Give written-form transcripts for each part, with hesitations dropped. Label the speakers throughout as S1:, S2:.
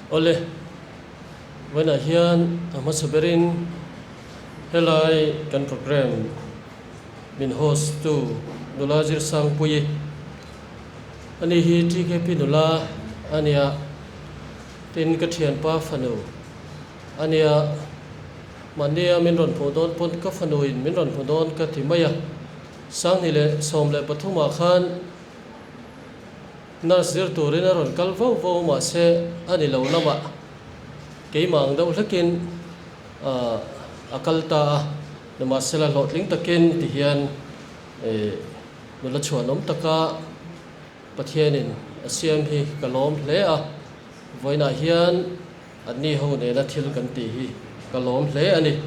S1: Awle, vawiinah hian a hmasa berin helai kan programme min host tu nula Zirsangpuii ani hi TKP nula a nia, tin ka thianpa fanu a nia, mahnia min rawn hmuh dawn pawn ka fanuin min rawn hmu dawn ka ti mai a, 2013 ah khan Nurse zir turin a rawn kal vauh vauh mahse a ni lo lamah keimah ang deuh hlekin a kal ta a, nimahsela hlawhtling takin tihian nula chhuanawm taka Pathianin a siam hi ka lawm hle a, vawiinah hian anni ho nena thil kan tih hi ka lawm hle a ni.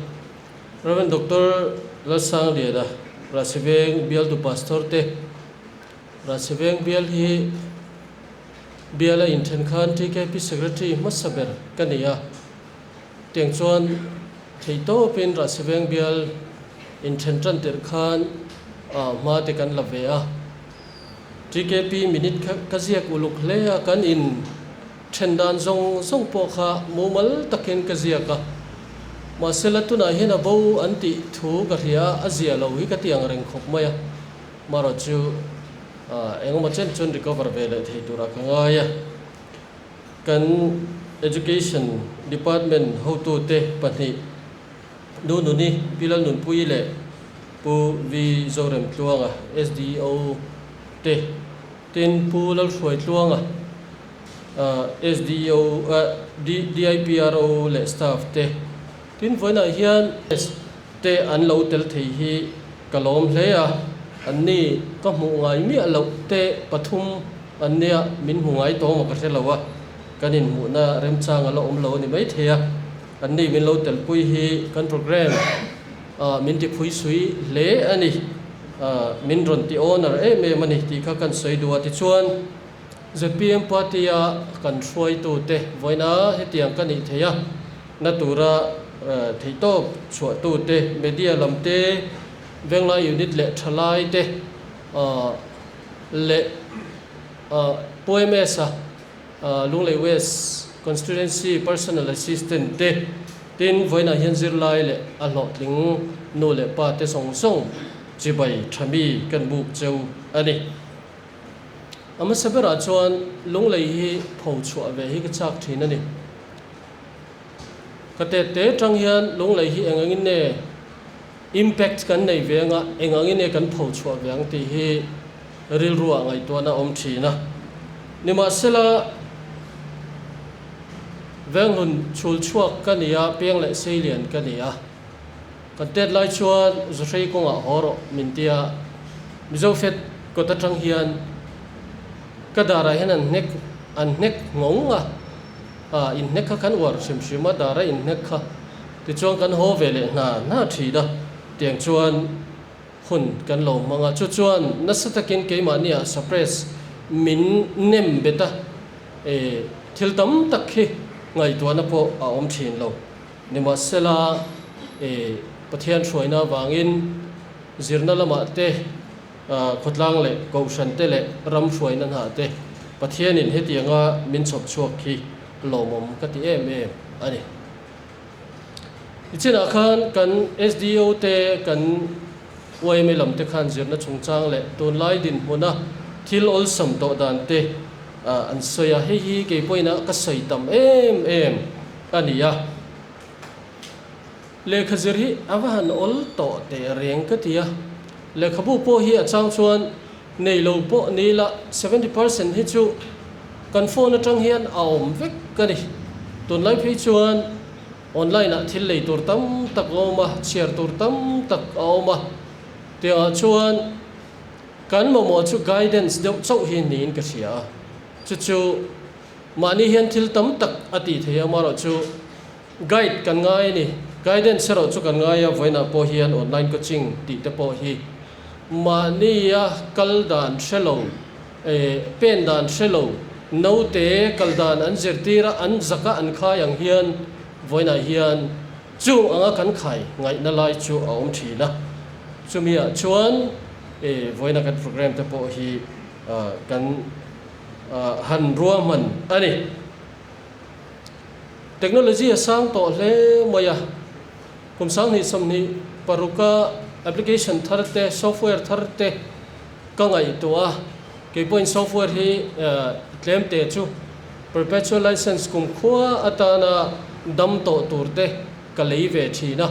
S1: Rev. Doctor Lalsangliana, Rahsiveng bialtu Pastor te, Rahsiveng bial hi biala inthen khan TKP Secretary hmasa ber ka ni a, tiang chuan theihtawpin Rahsiveng bial inthen tan tirh khan hma te kan la ve a. TKP minute kha ka ziak uluk hle a, kan in then dan zawng zawng pawh kha mumal takin ka ziak a. Mahsela tunah hian a bo an tih thu ka hria a, a zia lo hi ka ti ang reng khawp mai a. Marawh chu engemaw chen chuan recover ve leh thei turah ka ngai a. Kan Education Department hotute pahnih Nu Nuni, Pi Lalnunpuii leh Pu Vi Zoremtluanga, SDO, te, tin Pu Lalhruaitluanga, SDO, DIPRO leh staff te, tin vawiinah hian te an lo tel thei hi ka lawm hle a, an ni ka hmuh ngai miah loh te pathum an nia min hmu ngai tawh maw ka hre lo a, kan inhmuhna remchang a la awm lo a ni maithei a, an ni min lo telpui hi kan programme ah min ti phui sui hle a ni, min rawn ti owner em em a ni tih kha kan sawi duh a tichuan zpm party a kan hruaitute vawiina hetiang ka nih theih a. Na tura theihtawp chhuahtute, media lam te, Venglai unit leh thalai te leh Pu MS-a Lunglei West Constituency Personal Assistant te, tin vawiinah hian zirlai leh a hlawhtling nu leh pa te zawng zawng chibai tha mi kan buk cheu a ni. A hmasa berah chuan Lunglei hi pho chhuah ve hi ka chak thin a ni. Ka tet te tang hian Lunglei hi eng angin nge impact kan nei ve anga, eng angin nge kan pho chhuah ve ang tih hi rilruah ngaihtuahna a awm thin a. Nimahsela, Venghlun chhul chhuak ka ni a, Piang leh Seilian ka ni a. Kan tet lai chuan Zuhrei kawngah haw rawh min ti a, Mizo fet kawt atang hian ka darah hian an hnek an hnek nghawng a. A inhnek kha kan uar hrim hrim a, dar a inhnek kha tichuan kan haw ve leh hna hna thin a, tiang chuan hun kan lo hmang a, chu chuan nasa takin keimahniah suppress min nem bet a, e thil tam tak hi ngaihtuahna pawh a awm thin lo. Nimahsela e Pathian hruaina avangin zirna lamah te, Khawtlang leh Kohhran te leh ram hruaina hna te Pathianin hetianga min chhawp chhuak hi lawmawm ka ti em em a ni. Tichinah khan kan SDO te, kan yma lam te khan zirna chungchang leh tunlai dinhmuna thil awlsam tawh dan te an sawi a, hei hi kei pawhin ka sawi tam em em a ni a. Lehkha zir hi a va han awl tawh teh reng ka ti a, lehkhabu pawh hi a chang chuan nei lo pawh ni ila 70% hi chu kan phone atang hian a awm vek ka ni. Tunlai phei chuan online ah thil lei tur tam tak a awm a, chhiar tur tam tak a awm a, tiangah chuan kan mamawh chu guidance deuh chauh hi niin ka hria a, chu chu mahni hian thil tam tak a tih thei a, amaherawhchu Guide kan ngai a ni. Guidance erawh chu kan ngai a, vawiinah pawh hian online coaching tih te pawh hi mahnia kal dan hre lo, pen dan hre lo, naute kal dan an zirtir a, an zak a an khai ang hian vawiinah hian chung anga kan khai ngaihna lai chu a awm thin a. Chumiah chuan vawiina kan program te pawh hi kan han ruahman a ni. Technology a sang tawh hle mai a, kum 2026 a application thar te, software thar te ka ngaihtuah a, kei pawhin software hi tlem te chu perpetual license kumkhua atana dam tawh tur te ka lei ve thin a.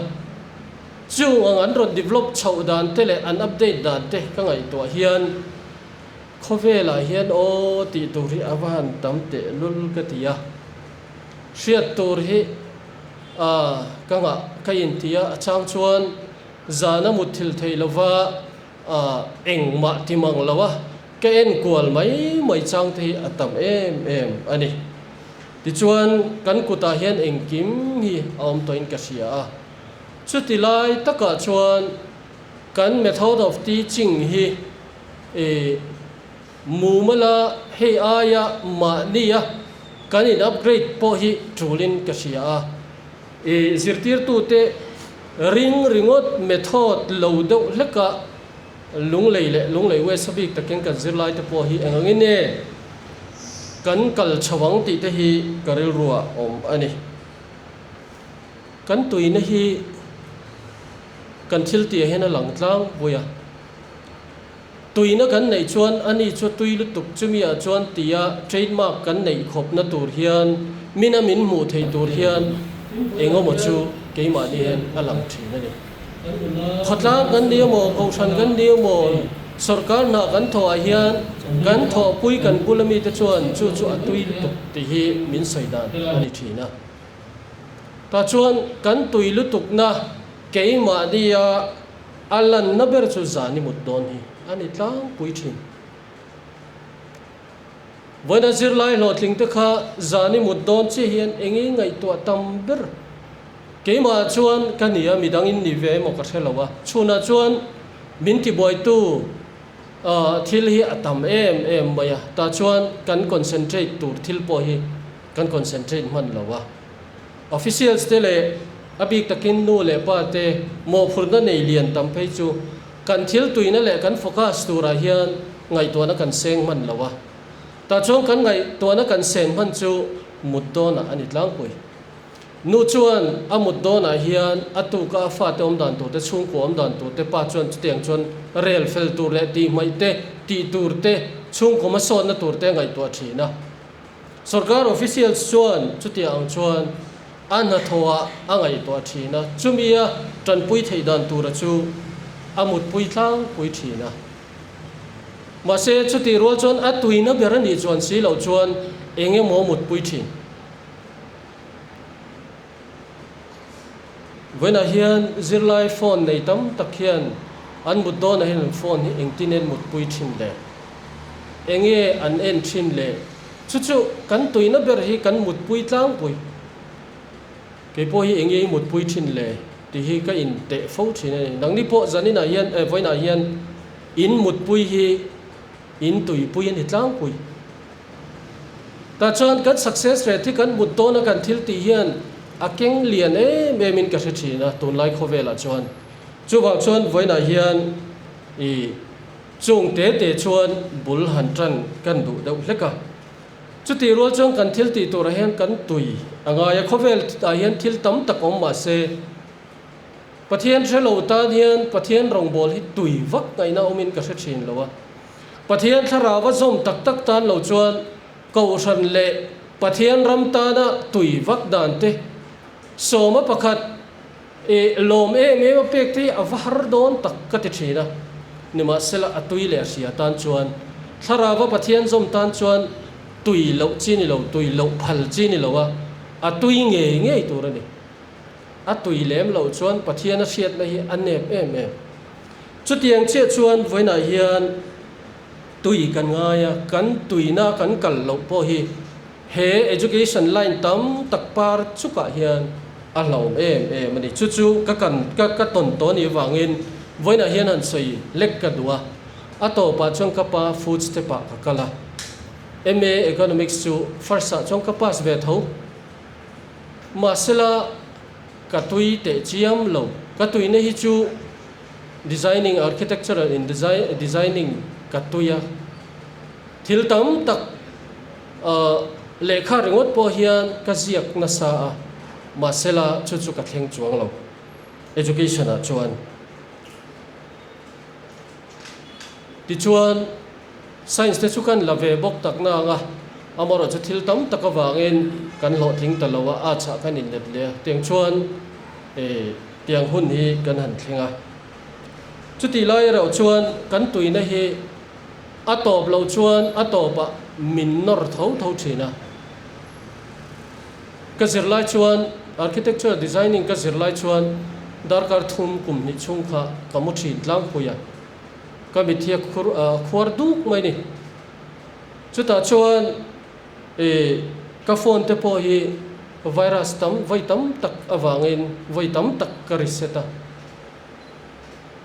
S1: Chung ang an rawn develop chhoh dan te leh an update dan te ka ngaihtuah hian khawvelah hian aw tih tur hi a va han tam tehlul ka ti a. Hriat tur hi a ka ngah ka inti a, a chang chuan zana mutthil theih lova engmah ti mang lo a ka enkual mai mai chang te hi a tam em em a ni. Tichuan kan kutah hian engkim hi a awm tawhin ka hria a. Chuti lai takah chuan kan method of teaching hi ih mumala hei aia mahnia kan in upgrade pawh hi tulin ka hria a. Ih zirtirtute ring ringawt method lo deuh hleka Lunglei leh Lunglei West a bik takin kan zirlaite pawh hi eng angin nge kan kal chho ang tih te hi ka rilruah awm a ni. Kan tuina hi kan thil tih ah hian a lang tlangpui a, tuina kan neih chuan ani chu tui lutuk chumi ah chuan tia trademark kan neih khawpna tur hian mina min hmuh theih tur hian engemaw chu keimahni hian a lang thin a ni. Khawtlang kan ni emaw, kohhran kan ni emaw, sawrkar hna kan thawh ah hian kan thawhpui kan bula mite chuan chu chu a tui lutuk tih hi min sawi dan a ni thin a. Tah chuan kan tui lutukna keimahnia a lanna ber chu zan i mut dawn hi a ni tlangpui thin. Vawiina zirlai hlawhtling te kha zan i mut dawn chiah hian eng i ngaihtuah tam ber? Keimahah chuan ka ni a, midang in ni ve emaw ka hre lo a, chhunah chuan min tibuaitu thil hi a tam em em mai a, tah chuan kan concentrate tur thil pawh hi kan concentrate hman lo a. Officials te leh a bik takin nu leh pa te mawhphurhna nei lian tam phei chu kan thil tuina leh kan focus turah hian ngaihtuahna kan seng hman lo a. Tah chuan kan ngaihtuahna kan sen hman chu mut dawnah a ni tlangpui. Nu chuan a mut dawnah hian a tuka a fate awm dan tur te, chhungkua awm dan tur te, pa chuan chutiang chuan rel fel tur leh tihhmaih te, tih tur te, chhungkaw hmasawnna tur te a ngaihtuah thin a. Sorkar officials chuan chutiang ang chuan a hnathawhah a ngaihtuah thin a, chumi a tanpui theih dan tura chu a mutpui tlangpui thin a. Mahse, chutih rual chuan a tuina ber a nih chuan si loh chuan eng emaw mutpui thin. Vawiinah hian zirlai phone nei tam tak hian an mut dawnah hian an phone hi engtin en mutpui thin le? Enge an en thin le? Chu chu kan tuina ber hi kan mutpui tlangpui. Kei pawh hi enge i mutpui thin le tih hi ka inteh fo thin a ni. Nangni pawh zaninah hian eh vawiinah hian in mutpui hi in tuipui a ni tlangpui. Tah chuan kan success rate hi kan mut dawna kan thil tih hian a keng lian em em in ka hre thin a tunlai khawvelah chuan. Chuvang chuan vawiinah hian i chung te te chuan bul han tan kan duh deuh hlek a. Chutih rual chuan kan thil tih turah hian kan tui a ngai a, khawvel ah hian thil tam tak awm mah se Pathian hre lo tan hian Pathian rawngbâwl hi tui vak ngaihna awmin ka hre thin lo a. Pathian thlarau a zawm tak tak tan lo chuan Kohhran leh Pathian ram tana tui vak dan te sawma pakhat eh lawm em em a pek te hi a va har dawn tak ka ti thin a. Nimahsela a tui leh a hria tan chuan thlarau a Pathian zawm tan chuan tui loh chi ni lo, tui loh phal chi ni lo a, a tui ngei ngei tur a ni. A tui lem loh chuan Pathian a hriatna hi a nep em em. Chutiang chiah chuan vawiinah hian tui kan ngai a, kan tuina kan kal loh pawh hi he education line tam tak par chukah hian a hlauhawm em em a ni. Chu chu ka kan ka ka tawn tawh anih avangin vawiinah hian han sawi lek ka duh a, a tawpah chuan ka pa footstep ah ka kal a, MA Economics chu first ah chuan ka pass ve tho. Mahsela ka tui teh chiam lo. Ka tuina hi chu designing, architectural in designing ka tui a. Thil tam tak ahh. Lehkha ringawt pawh hian ka ziak nasa a, mahsela chu chu ka thleng chuang lo. Education ah chuan. Tichuan, Science te chu kan la ve bawk tak na anga, amaherawh chu thil tam tak avangin kan hlawhtling ta lo a, arts ah kan inlet leh a, tiang chuan tiang hun hi kan han thleng a. Chutih lai erawh chuan kan tuina hi a tawp loh chuan a tawpah min nawr tho tho thin a. Ka zir lai chuan Architecture Designing ka zir lai chuan darkar thum kum hnih chhung kha ka mu thin tlangpui a, ka mit hi a khur a khuar duk mai ni. Chutah chuan ih ka phone te pawh hi virus tam vawi tam tak avangin vawi tam tak ka reset a.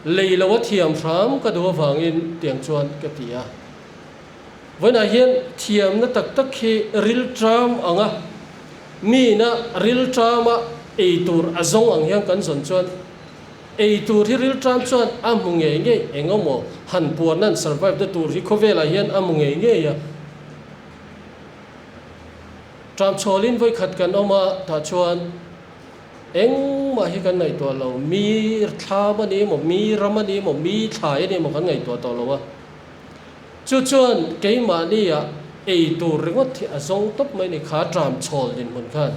S1: Lei lo a thiam hram ka duh avangin tiang chuan ka ti a. Vawiinah hian thiamna tak tak hi rilṭam anga miina rilṭama ei tur a zawng ang hian kan zawn chuan ei tur hi rilṭam chuan a hmu ngei ngei eng emaw han puarna an survive na tur hi khawvelah hian a hmu ngei ngei a. Ṭamchhawlin vawikhat kan awm a tah chuan Engmah hi kan ngaihtuah lo, mi thlam a ni emaw, mi ram a ni emaw, mi thlai a ni emaw kan ngaihtuah tawh lo a. Chu chuan keimahnia ei tur ringawt hi a zawng tawp mai ni kha ṭam chhawl dinhmun khan.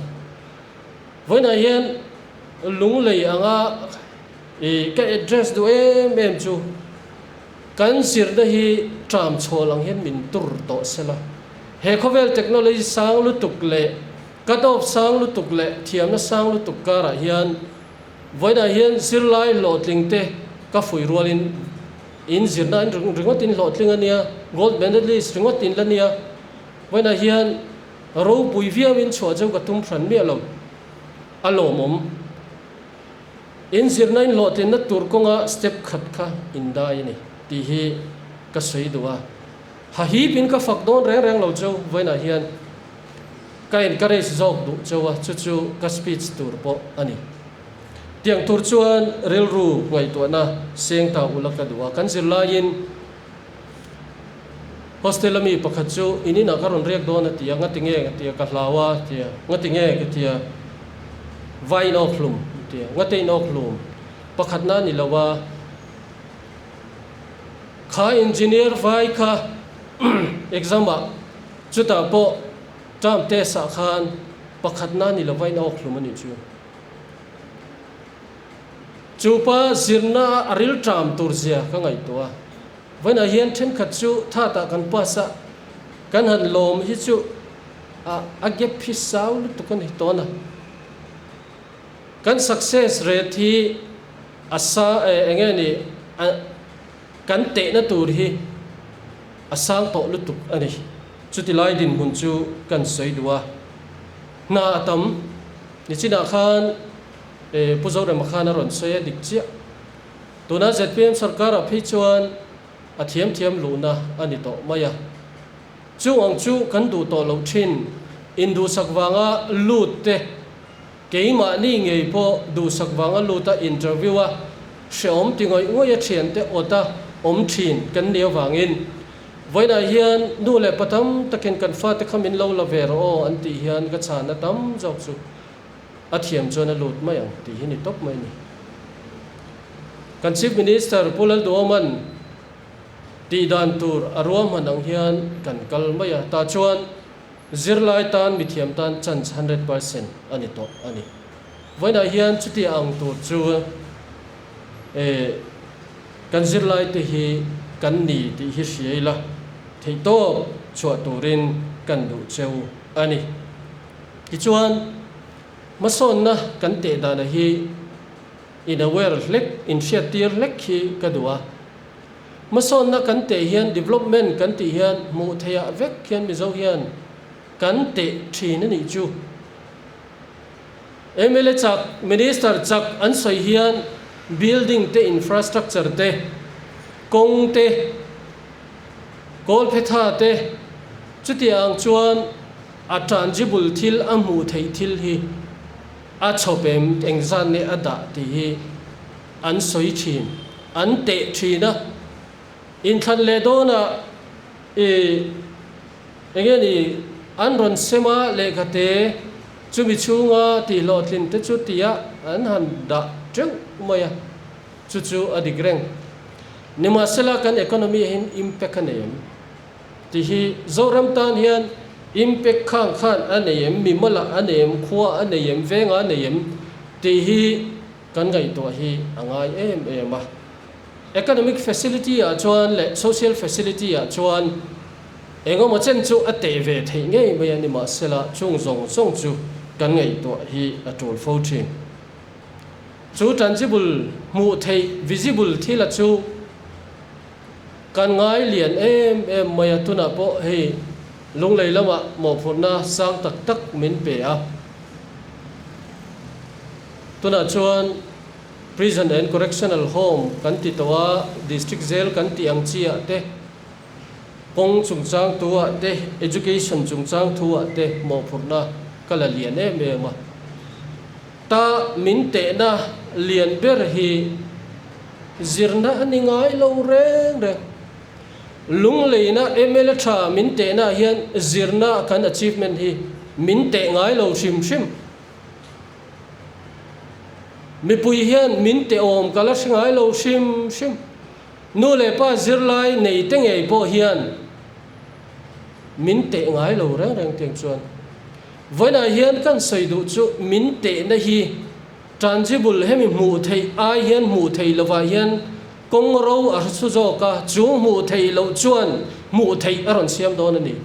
S1: Vawiinah hian lunglei anga ih ka address duh em em chu kan zirna hi ṭam chhawl ang hian min tur tawh sela. He khawvel technology sang lutuk leh Ka dawp sang lutuk leh thiamna sang lutuk karah hian vawiinah hian zirlai hlawhtling te ka fuih rualin in zirna in ringawt in hlawhtling a nia, gold medalist ringawt in la nia, vawiinah hian ropui viau in chhuah cheu ka tum hran miah lo, a lawmawm. In zirna in hlawhtlinna tur kawnga step khat kha in dai a ni tih hi ka sawi duh a, hahip in ka fak dawn reng reng lo cheu vawiinah hian. Ka encourage zawk duh cheu a, chu chu ka speech tur pawh a ni. Tiang tur chuan rilru ngaihtuahna seng ta ula ka duh a, kan zirlaiin hostel a mi pakhat chu in inah ka rawn riak dawn a ti a, ngati nge ka ti a, ka hlau a ti a, ngati nge ka ti a, vai in awk hlum a ti a, ngate in awk hlum pakhatna a ni lo a, kha engineer vai kha exam ah Chutah pawh term test ah khan pakhatna ni lova in a awkhlum a nih chu. Chu pa zirna a rilṭam tur zia ka ngaihtuah a, vawiinah hian thenkhat chu thatah kan pass a, kan han lawm hi chu a a gap hi sau lutuk a ni tawn a. Kan success rate hi a sa eng nge ni a kan tehna tur hi a sang tawh lutuk a ni. Chuti lai dinhmun chu kan sawi duh a, hna a tam. Nichinah khan Pu Zorema khan a rawn sawi a dik chiah. Tuna zpm sarkarah phei chuan a thiam thiam luhna a ni tawh mai a. Chung ang chu kan duh tawh loh thin. Induhsak vanga lut te Keimahni ngei pawh duhsak vanga lut a interview a hrehawm ti ngawih ngawih a thiante awt a awm thin kan nih avangin vawiinah hian nu leh pa tam takin kan fate kha min lo la ve rawh aw an tih hian ka chhana tam zawk chu a thiam chuan a lut mai ang tih hi ni tawp mai a ni. Kan Chief Minister Pu Lalduhoman tih dan tur a ruahman ang hian kan kal mai a, tah chuan Zirlai tan mithiam tan chance 100% a ni tawh a ni. Vawiinah hian chuti ang tur chu eh kan zirlai te hi kan ni tih hi hria ila theihtawp chhuah turin kan duh cheu a ni. Tichuan hmasawnna kan teh dana hi in aware hlek, in hriattir hlek hi ka duh a. Hmasawnna kan teh hian development kan tih hian hmuh theihah vek hian Mizo hian kan teh thin a nih chu. Mla chak, Minister chak an sawi hian building te infrastructure te, kawng te, kawlphetha te chutiang chuan a tangible thil a hmuh theih thil hi a chhawp em engzat nge a dah tih hi an sawi thin, an teh thin a, inthlan leh dawnah ih eng nge ni An rawn sem a, lehkha te chumi chhunga tihhlawhtlin te chu tia an han dah teuh mai a, chu chu a dik reng. Nimahsela kan economy ah hian impact a nei em? Tih hi Zoram tan hian impact khang khan a nei em, mimalah a nei em, khua a nei em, vengah a nei em tih hi kan ngaihtuah hi a ngai em em a. Economic facility ah chuan leh social facility ah chuan engemaw chen chu a teh ve theih ngei mai a ni mahsela chung zawng zawng chu kan ngaihtuah hi a tul fo thin. Chu tangible hmuh theih, visible, thila chu kan ngai lian em em mai a, tunah pawh hei Lunglei lamah mawhphurhna sang tak tak min pe a. Tunah chuan Prison and Correctional Home kan ti tawh a, District Jail kan tih ang chi ah te, kawng chungchang thu ah te, Education chungchang thu ah te mawhphurhna ka la lian em em a. Ta min tehna lian ber hi zirna a ni ngai lo reng reng. Lungleina mla tha min tehna ah hian zirna kan achievement hi min teh ngai lo hrim hrim. Mipui hian min teh awm ka la hre ngai lo hrim hrim. Nu leh pa zirlai nei te ngei pawh hian min teh ngai lo reng reng tiang chuan. Vawiinah hian kan sawi duh chu min tehna hi tangible hemi hmuh theih ai hian hmuh theih lovah hian kawng ro a hre zawk a, chu hmuh theih loh chuan hmuh theih a rawn siam dawn a ni.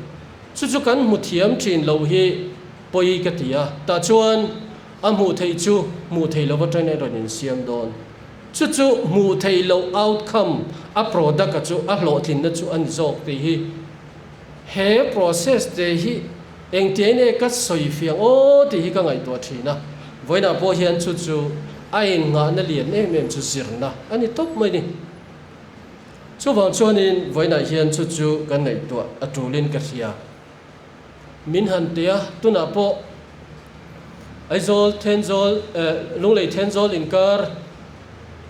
S1: Chu chu kan hmu thiam thin loh hi pawi ka ti a, tah chuan a hmuh theih chu hmuh theih lova ṭan a rawn insiam dawn. Chu chu hmuh theih loh outcome, a product-a chu a hlawhtlinna chu a ni zawk tih hi. He process te hi engtiain nge ka sawi fiang aw tih hi ka ngaihtuah thin a, vawiinah pawh hian chu chu a innghahna lian em em chu zirna a ni tawp mai ni. Chuvang chuanin vawiinah hian chu chu kan ngaihtuah a tulin ka hria. Min han ti a, tunah pawh Aizawl Thenzawl eh Lunglei Thenzawl inkar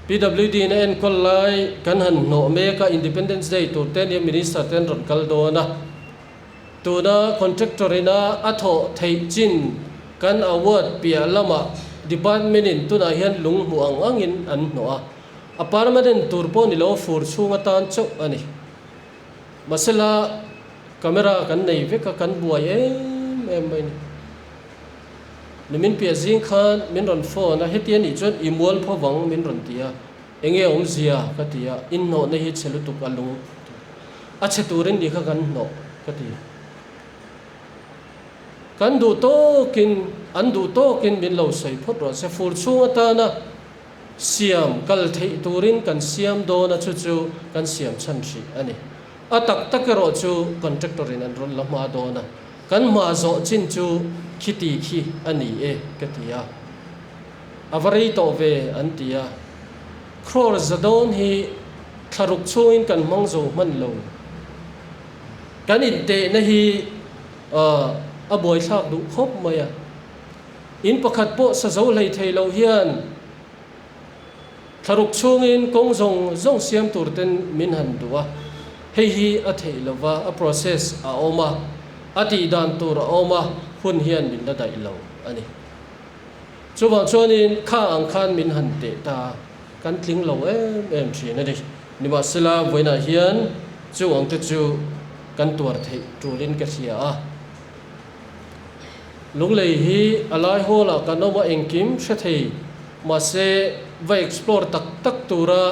S1: PWD in a enkawl lai kan han hnawh mek a, Independence Day tur te nia Minister te an rawn kal dawn a, tuna contractor ina a thawh theih chin kan award piah lamah department in tunah hian lung hmuh ang angin an hnawh a, a permanent tur pawh ni lo fur chhung atan chauh a ni. Mahsela camera kan nei vek a, kan buai em em mai a ni. Nimin piah zing khan min rawn phone a, heti a nih chuan i mual pho vang min rawn ti a, enge awmzia ka ti a, inhnawhna hi chhe lutuk a lung a chhe turin ni kha kan hnawh ka ti. Kan duh tawkin an duh tawkin min lo sawi phawt rawh se, fur chhung atana siam kal theih turin kan siam dawn a, chu chu kan siam chhan hrih a ni. A tak tak erawh chu contractor in an rawn la hma dawn a, kan hma zawh chin chu khiti khi a ni e ka ti a. A va rei tawh ve an ti a. Crore za dawn hi thlaruk chhungin kan hmang zo hman lo. Kan intehna hi a buaithlak duh khawp mai a. In pakhat pawh sa zo hlei thei lo hian thlaruk chhungin kawng zawng zawng siam tur ten min han duh a, hei hi a theih lo va, a process a awm a, a tih dan tur a awm a, hun hian min la daih lo a ni. Chuvang chuanin kha ang khan min han teh ta a, kan tling lo em em thin a ni. Nimahsela vawiinah hian chu ang te chu kan tuar theih tulin ka hria a. Lunglei hi a lai hall ah kan awm a engkim hre thei mahse va explore tak tak tura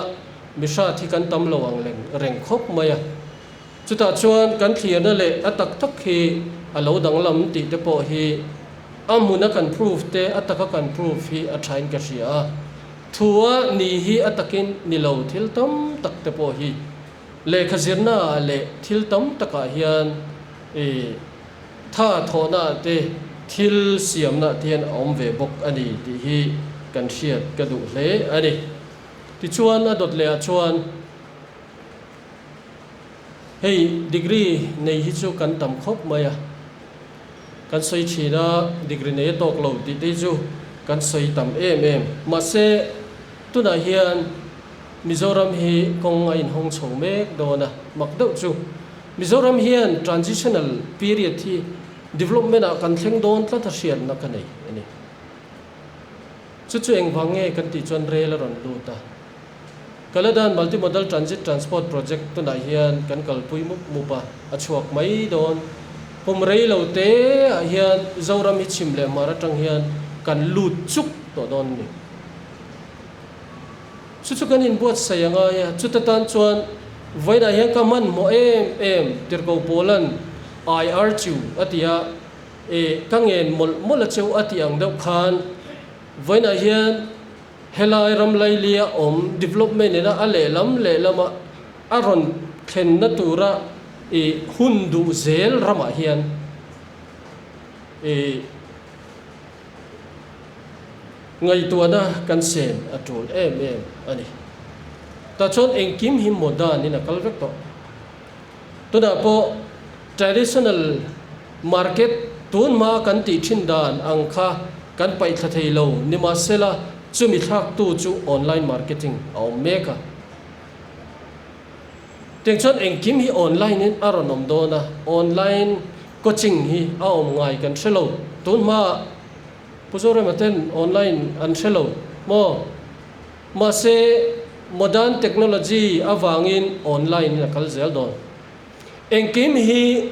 S1: mi hrat hi kan tam lo ang leng reng khawp mai a. Chutah chuan kan thlirna leh a tak tak hi a lo danglam tih te pawh hi a hmuna kan proof te a taka kan proof hi a thain ka hria a. Thu a ni hi a takin ni lo thil tam tak te pawh hi lehkha zirna ah leh thil tam takah hian I tha thawhna te thil siamna te hian a awm ve bawk a ni tih hi kan hriat ka duh hle a ni. Tichuan a dawt lehah chuan hei degree nei hi chu kan tam khawp mai a, kan sawi thin a degree nei a tawk lo tih te hi chu kan sawi tam em em. Mahse tunah hian Mizoram hi kawng a inhawng chho mek dawn a, mak deuh chu. Mizoram hian transitional period hi development ah kan thleng dawn tlat a hriatna ka nei a ni. Chu chu engvang nge kan tih chuan rel a rawn lut a. Kaladan Multimodal Transit Transport Project tunah hian kan kalpui mup mup a, a chhuak mai dawn. Kum rei lo te ah hian Zoram hi chhim leh hmar atang hian kan lut chuk tawh dawn a ni. Chu chu kan inbuatsaih a ngai a, chuta tan chuan vawiinah hian ka hmanhmawh em em Tirhkoh Pawla'n I urge you a ti a, e ka ngen mawlh mawlh a cheu a tih ang deuh khan vawiinah hian Helai ram lailia awm development ina a lehlam lehlama a rawn thlenna tura i hun duh zel ramah hian i ngaihtuahna kan sen a tul em em a ni. Tah chuan engkim hi modern in a kal vek tawh. Tunah pawh traditional market tun hma kan tih thin dan ang kha kan paih thla thei lo, nimahsela chumi thlaktu chu online marketing a awm mek a. Tiang chuan engkim hi online in a rawn awm dawn a, online coaching hi a awm ngai kan hre lo. Tun hma Pu Zorema ten online an hre lo maw? Mahse, modern technology avangin online in a kal zel dawn. Engkim hi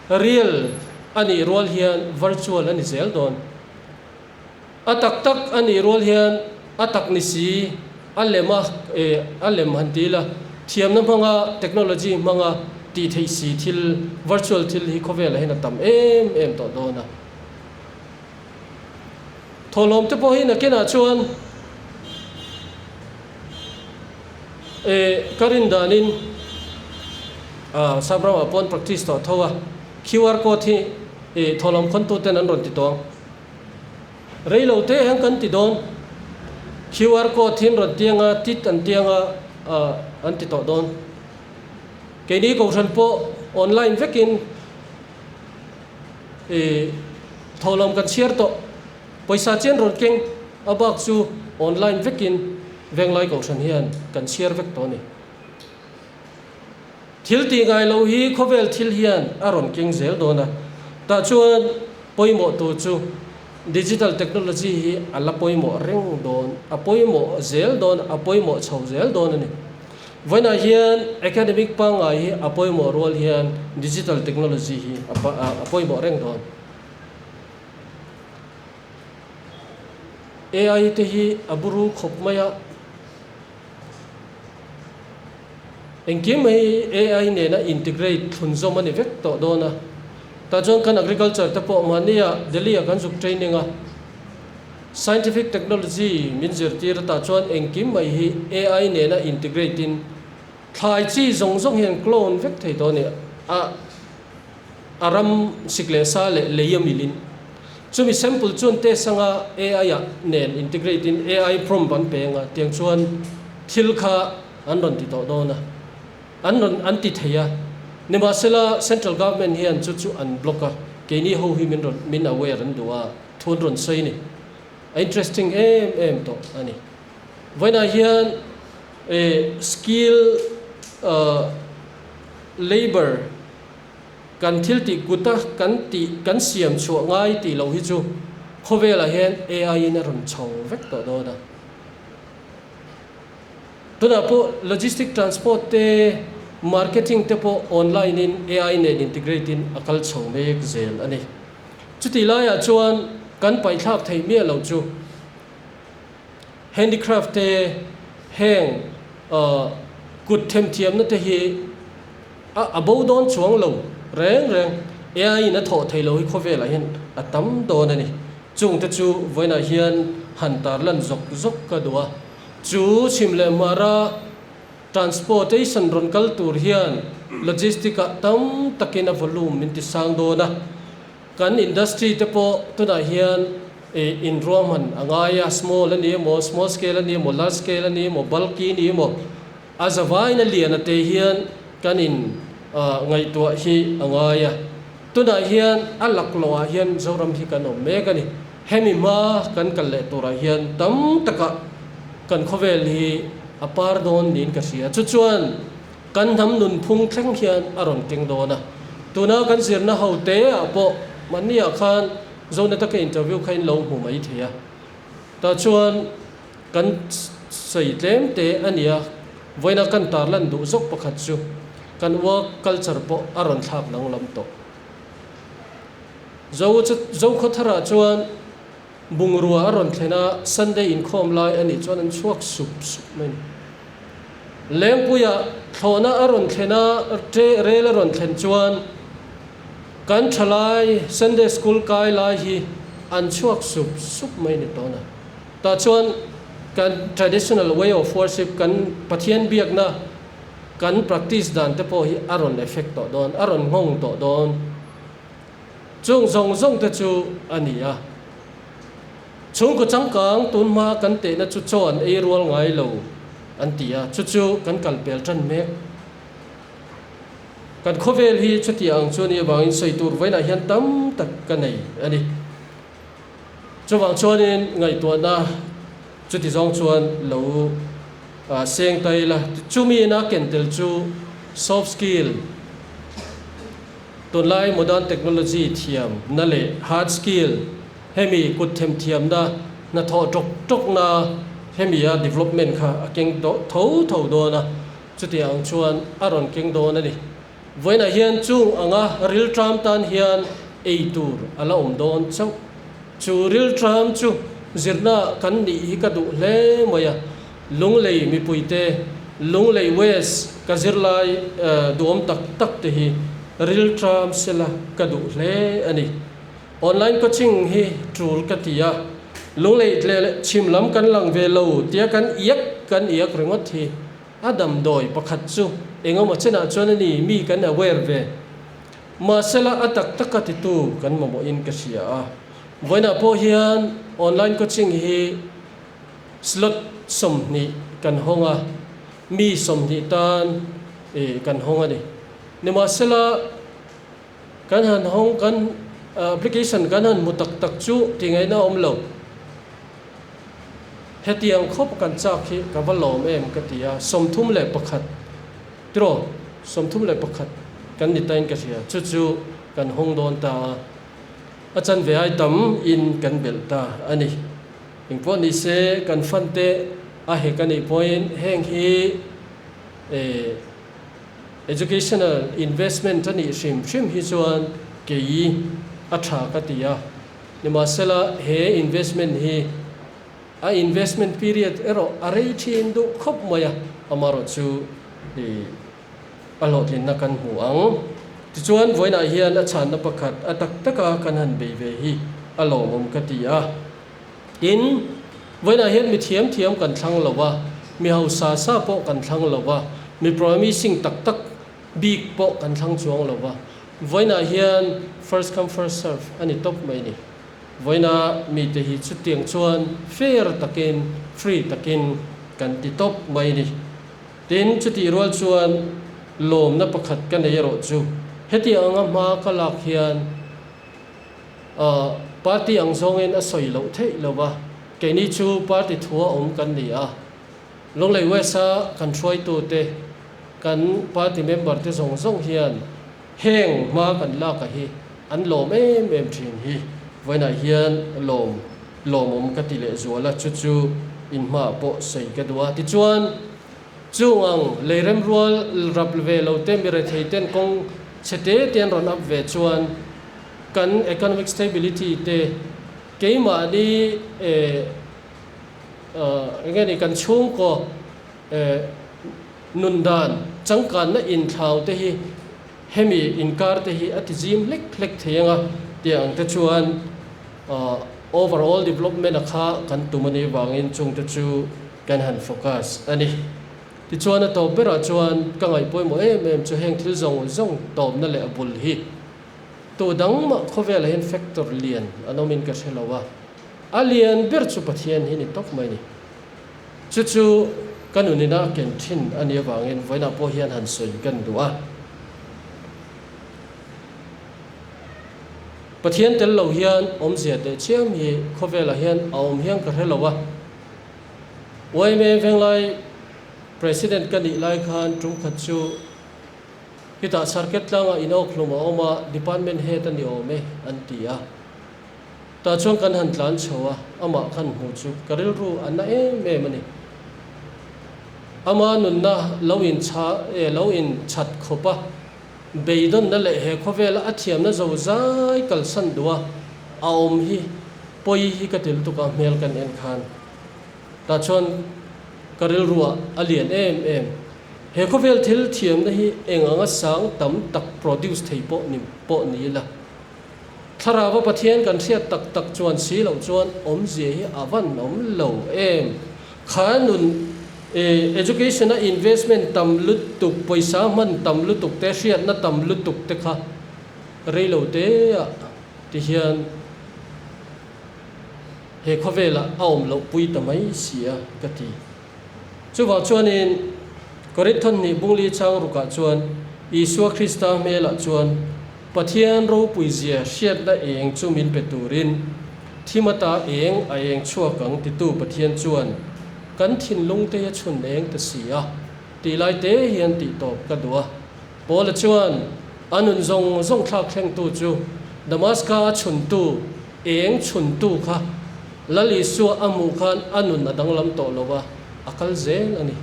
S1: real a nih rual hian virtual a ni zel dawn. A tak tak a nih rual hian a tak ni si, a lem a, eh, a lem han ti ila, thiamna hmanga technology hmanga tih theih si thil, virtual thil hi khawvelah hian a tam em em tawh dawn a. Thawhlawm te pawh hi nakinah chuan eh ka rin danin ah sap ramah pawh an practice tawh tho a, QR code hi eh thawhlawm khawntu ten an rawn ti tawh ang. Rei lo te hian kan ti dawn. QR code hi an rawn tiang a, tit an tiang a, ah an ti tawh dawn. Keini kohhran pawh online vekin. I thawhlawm kan chhiar tawh. Pawisa chian rawn keng a bak chu online vekin Venglai Kohhran hian kan chhiar vek tawh a ni. Thil tih ngai loh hi khawvel thil hian a rawn keng zel dawn a, tah chuan pawimawh tur chu digital technology hi a la pawimawh reng dawn, a pawimawh zel dawn, a pawimawh chho zel dawn a ni. Vawiinah hian academic pangngai hi a pawimawh rual hian digital technology hi a pawimawh reng dawn. AI te hi a buru khawp mai a, engkim hi AI nena integrate thlunzawm a ni vek tawh dawn a. Tah chuan kan agriculture te pawh mahnia Delhi-ah kan zuk training a. Scientific technology min zirtir atah chuan engkim mai hi AI nena integrate in thlai chi zawng zawng hian clone vek thei tawh a ni a, a ram sik leh sa leh lei a mil in. Chumi sample chuan test anga AI ah nen integrate in AI prompt an pe anga tiang chuan thil kha an rawn ti tawh dawn a, an rawn an ti thei a. Nimahsela central government hian chu chu an block a, keini ho hi min rawn min aware an duh a. Thu an rawn sawi a ni. A interesting em em tawh a ni. Vawiinah hian eh skill labour kan thil tih kuta kan tih kan siam chhuah ngai tih loh hi chu khawvelah hian AI in a rawn chho vek tawh dawn a. Tunah pawh logistic transport te, marketing te pawh online in AI nen integrate in a kal chho mek zel a ni. Chutih laiah chuan kan paihthlak theih miah loh chu handicraft te heng kut themthiamna te hi a a bo dawn chuang lo reng reng. AI in a thawh theih loh hi khawvelah hian a tam dawn a ni. Chungte chu vawiinah hian han tarlan zawk zawk ka duh a. Chu chhim leh hmara transportation rawn kal tur hian logistic ah tam takin a volume min ti sang dawn a, kan industry te pawh tunah hian ih inruahman a ngai a, small a ni emaw, small scale a ni emaw, large scale a ni emaw, bulky a ni emaw, a zavaiin a lian a te hian kan in ah ngaihtuah hi a ngai a. Tunah hian a laklawh ah hian Zoram hi kan awm mek a ni. Hemi hma kan kal leh turah hian tam takah kan khawvel hi a par dawn niin ka hria. Chu chuan kan hnam nunphung thleng hian a rawn keng dawn a. Tuna kan zirna ho te ah pawh Mahniah khan Zoneta ka interview kha in lo hmu mai thei a. Tah chuan kan sawi tlem te a nia, vawiina kan tarlan duh zawk pakhat chu kan work culture pawh a rawn thlak danglam tawh. Zo Zokhawtharah chuan bungrua a rawn thlen a, Sunday inkhawm lai a nih chuan an chhuak sup sup mai a ni. Lengpuiah thlawhna a rawn thlen a, rel a rawn thlen chuan kan thalai Sunday school kai lai hi an chhuak sup sup mai a ni tawn a. Tah chuan kan traditional way of worship, kan Pathian biakna kan practice dan te pawh hi a rawn effect tawh dawn, a rawn nghawng tawh dawn. Chung zawng zawng te chu a ni a. Chhungkaw changkang tun hma kan tehna chu chaw an ei rual ngai lo an ti a, chu chu kan kal pel tan mek. Kan khawvel hi chuti ang chu a nih avangin sawi tur vawiinah hian tam tak ka nei a ni. Chuvang chuanin ngaihtuahna chuti zawng chuan lo seng ta ila. Chumi ina ken tel chu soft skill, tunlai modern technology thiamna leh hard skill, hemi kut themthiamna, hnathawh tawk tawkna hemi a development kha a keng tawh tho tho dawn a, chuti ang chuan a rawn keng dawn a ni. Vawiinah hian chung anga rilṭam tan hian ei tur a la awm dawn chauh. Chu rilṭam chu zirna kan nih hi ka duh hle mai a, Lunglei mipuite, Lunglei West ka zirlai duhawm tak tak te hi rilṭam sela ka duh hle a ni. Online coaching hi ṭul ka ti a, Lunglei leh chhim lam kan lang ve lo tia kan iak kan iak ringawt hi A damdawi pakhat chu engemaw chenah chuan a ni mi kan aware ve. Mahsela a tak taka titu kan mamawhin ka hria a. Vawiinah pawh hian online coaching hi slot 20 kan hawng a, mi 20 tan kan hawng a ni. Nimahsela kan han hawng kan application kan han hmu tak tak chu tih ngaihna a awm lo. Hetiang khawp kan chak hi ka va lawm em ka ti a, 31 tiraw 31 kan ni tain ka hria, chu chu kan hawng dawn ta a, a chanve ai tam in kan belh ta a ni. Engpawh ni se kan fan te a hek a nih pawhin heng hi eh educational investment a nih hrim hrim hi chuan kei a tha ka ti a. Nimahsela, he investment hi a investment period erawh a rei thin duh khawp mai a, amaherawh chu a hlawhtlinna kan hmu ang. Tichuan, vawiinah hian a chhanna pakhat a tak taka kan han bei ve hi a lawmawm ka ti a. Tin, vawiinah hian mi thiam thiam kan thlang lo va, mi hausa sa pawh kan thlang lo va, mi promising tak tak bik pawh kan thlang chuang lo va, Vawiinah hian first come first serve a ni tawp mai ni. Vawiina mite hi chutiang chuan fair takin, free takin kan ti tawp mai ni. Tin, chutih rual chuan lawmna pakhat ka nei erawh chu hetiang anga hma ka lak hian party ang zawngin a sawi loh theih lo va, keini chu party thua awm kan ni a. Lunglei West-a kan hruaitute, kan party member te zawng zawng hian heng hma kan lak a hi an lawm em em thin hi vawiinah hian lawm lawmawm ka ti leh zual a, chu chu in hmaah pawh sawi ka duh a. Tichuan, chung ang lei remrual rap ve lo te, mi rethei ten kawng chhe te te an rawn up ve chuan kan economic stability te keimahni eh, Enge ni kan chhungkaw nun dan changkanna inthlau te hi hemi inkar te hi a ti zim hlek hlek thei anga tih ang te chuan overall development a kha kan tum a nih vangin chung te chu kan han focus a ni. Tichuan a tawp berah chuan ka ngaih pawimawh em em chu heng thil zawng zawng tawpna leh a bul hi tu dang mah khawvelah hian factor lian an awmin ka hre lo a. A lian ber chu Pathian hi ni tawp mai ni. Chu chu ka nunina a ken thin a nih avangin vawiinah pawh hian han sawi kan duh a. Pathian tel lo hian awmzia teh chiam hi khawvelah hian a awm hian ka hre lo a. Yma Venglai President ka nih lai khan tum khat chu. Khitah Sarket tlangah inawkhlum a awm a, Department Head a ni awm e, an ti a. Tah chuan kan han tlan chho a, amah khan hmu chu ka rilru a na em em a ni. Ama nunna lo inchha e lo inchat khawp a, beidawnna leh he khawvela a thiamna zo zai kalsan duh a, a awm hi pawi hi ka ti lutuk a hmel kan en khan. Tah chuan ka rilruah a lian em em. He khawvel thil thiamna hi eng anga sang tam tak produce thei pawh ni pawh ni ila. Thlarauva Pathian kan hriat tak tak chuan si loh chuan awmzia hi a van awm lo em. Kha nun education a investment tam lutuk, pawisa hman tam lutuk te, hriatna tam lutuk te kha rei lo te ah ti hian he khawvelah a awm loh pui ta mai si a ka ti. Chuvang chuanin Korinth hnih bungli chang rukah chuan Isua Krista hmelah chuan Pathian ropuizia hriatna eng chu min pe turin thimata eng a eng chhuak ang titu Pathian chuan kan thinlungte a chhun eng ta si a tih lai te hian tih tawp ka duh a. Paula chuan a nun zawng zawng thlak thlengtu chu Damaska a chhuntu eng chhuntu kha Lal Isua a hmuh khan a nun a danglam tawh lo a, a kal zel a ni.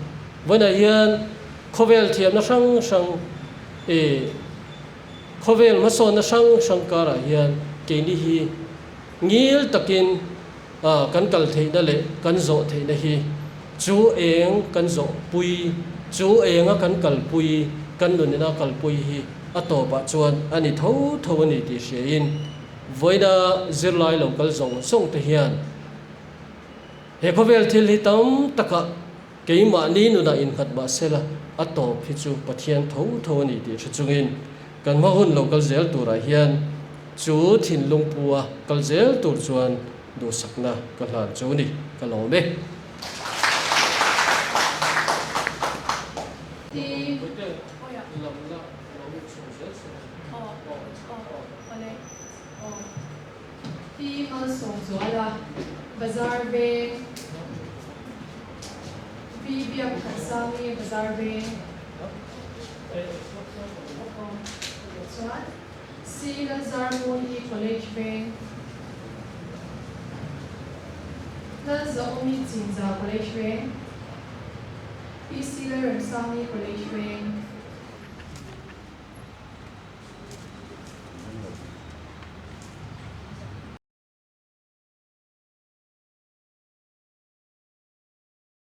S1: Vawiinah hian khawvel thiamna hrang hrang ih khawvel hmasawnna hrang hrang karah hian keini hi ngil takin kan kal theihna leh kan zawh theihna hi chu eng kan zawh pui, chu enga kan kalpui, kan nunina kalpui hi a tawpah chuan a ni tho tho a ni tih hriain Vawiina zirlai lo kal zawng zawng te hian he khawvel thil hi tam takah keimahni nunah innghat mah sela a tawp hi chu Pathian tho tho a ni tih hre chungin kan hma hun lo kal zel turah hian chu thinlung pu a kal zel tur chuan duhsakna ka hlan chu ni ka lawm e.
S2: Awle aw. Pi Malsawmzuala, Bazar Veng, Pi Biakthansangi, Bazar Veng. Aw chuan C Lalzarmawii, College Veng, Lalzaawmi, Chinza College Veng, Pi C Lalremsangi, College Veng.